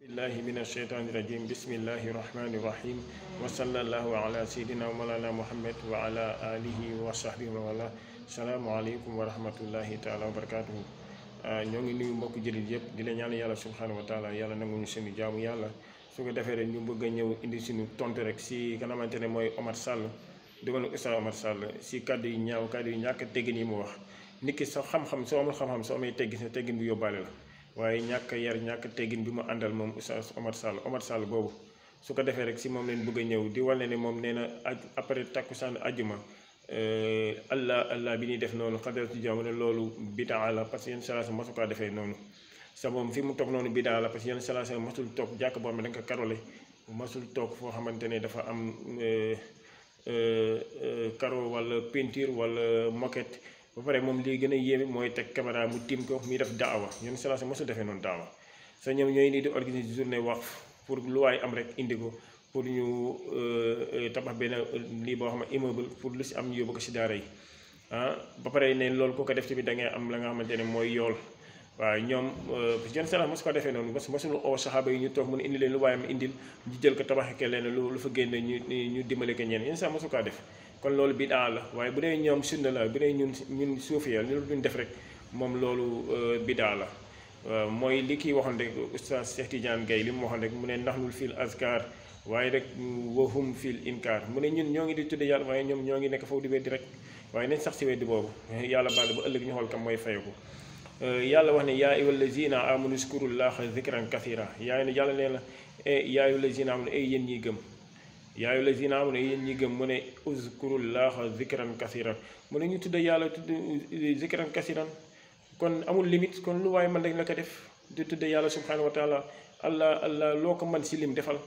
billahi min asheytaani rajim bismillahi rahmani rahim wa sallallahu ala sayidina wa mawlana muhammad wa ala alihi wa sahbihi wa wala salaamualeykum wa rahmatullahi taala wa barakatuhu ñoo ngi nuyu mbokk jëlit yëpp di la ñaan yàlla subhanahu wa taala yàlla nanguñu suñu jaamu yàlla su ko defee rek ñu bëgg a ñëw indi suñu tontu rek si nga xamante ne mooy Omar Sall dugal Oustaz Omar Sall si kàddu yu ñaaw kàddu yu ñàkk teggin yi mu wax nit ki sa xam-xam soo amul xam-xam soo amee teggin sa teggin bi yóbbaale la waaye ñàkk yar ñàkk teggin bi mu àndal moom Oustaz Omar Sall boobu su ko defee rek si moom leen bëgg a ñëw di wane ne moom nee na après takkusaan ajjuma allah bi ñuy def noonu xadaratu jàmm ne loolu bidaa la parce que yenn salaasa mosu kaa defee noonu sa moom fi mu toog noonu bidaa la parce que yenn salaasa mosul toog jàkk boo xam ne da nga ko karole mosul toog foo xamante ne dafa am karo wala peinture wala moquette ba pare moom lii gën a yéeme mooy teg caméra mu tiim ko muy def daawa yenn salaasa mosul defee noonu daawa sa ñoom ñooy nii di organiser journée waqf pour lu waay am rek indi ko pour ñu tabax benn lii boo xam ne immeuble pour lu si am ñu yóbbu ko si daara yi ba pare ne loolu ku ko def tamit da ngay am la nga xamante ne mooy yool waaw ñoom yenn salaas mosu ko defee noonu mosul oo saxaaba yi ñu toog mun indi leen lu waayam indil ñu jël ko tabaxeke leen lu fa génne ñu dimbale ko ñeen yenn salaas mosu kaa def kon loolu bidaa la waaye bu dee ñoom sunna la bu dee ñun suufiya lu duñ def rek moom loolu bidaa la mooy li kii waxoon rek Oustaz Cheikh Tidiane Gaye li mu waxoon rek mu ne naxnul fil azkar waaye rek wahum fil inkar mu ne ñun ñoo ngi di tudde yàlla waaye ñoom ñoo ngi nekk foofu di weddi rek waaye nañ sax si weddi boobu yàlla baal ba ëllëg ñu xool kam mooy fayeku yàlla wax ne yaa ayyuhal lazina amanu zkurullaha zikran kathira yàlla nee na yaa ayyuhal lazina amanu ay yéen ñiy gëm yaa ayyuhal lazina amanu ay yéen ñiy gëm mu ne uzkurullaha zikran kathiran mu ne ñu tudde yàlla tudd zikran kathiran kon amul limite kon lu waaye man rek la ko def di tudde yàlla subhanahu wa taala allah loo ko man si lim defal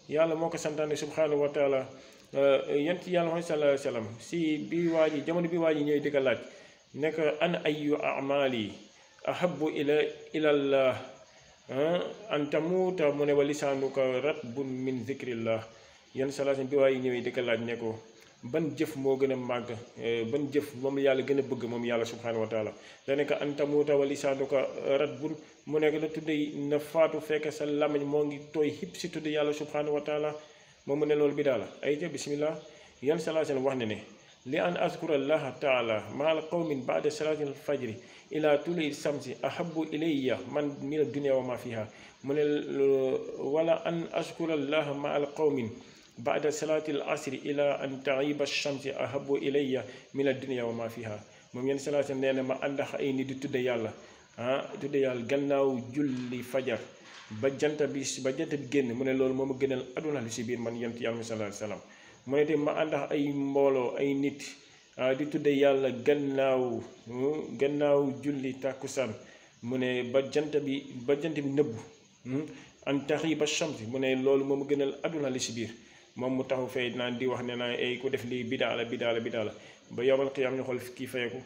yàlla moo ko santaane subhanahu wa taala yent yàlla mooy sallallahu alayhi wa sallam si bi waa ji jamono bi waa ji ñëw di ko laaj nekk an ayu amali ahabu ilallah an tamuuta mu ne wa lisaanuka ratbun min zikrillah yenn salaasin bi waa ji ñëwee di ko laaj ne ko ban jëf moo gën a màgg ban jëf moom yàlla gën a bëgg moom yàlla subhanahu wa taala da nekk an tamuuta wa lisaanuka ratbun mu nekk na tudde na faatu fekk sa làmmiñ moo ngi tooy hip si tudde yàlla subhanahu wa taala moom mu ne loolu bi daala ay ca bismillah yan salaasin wax ne ne li an azkura allaha taala maal qawmin baada salati al fajri ila tuli samsi ahabu ilayya man min dunia wa ma fiha mu ne wala an azkura allaha maal qawmin baada salati al asri ila an taiba shamsi ahabu ilayya min dunia wa ma fiha moom yenn salaatin nee na ma àndax ay nit di tudde yàlla tudde yàlla gannaaw julli fajar ba jant bi génn mu ne loolu moom a gënal aduna li si biir man yent yàlla sallallahu alayhi wa sallam mu ne te ma àndax ay mbooloo ay nit di tudde yàlla gannaaw julli tàkkusaan mu ne ba jant bi nëbb an taxiba shamsi mu ne loolu moom a gënal aduna li si biir moom mu taxu fay naan di wax ne naa ay ku def lii bidaa la ba yowmal qiyaam ñu xool kii fayeku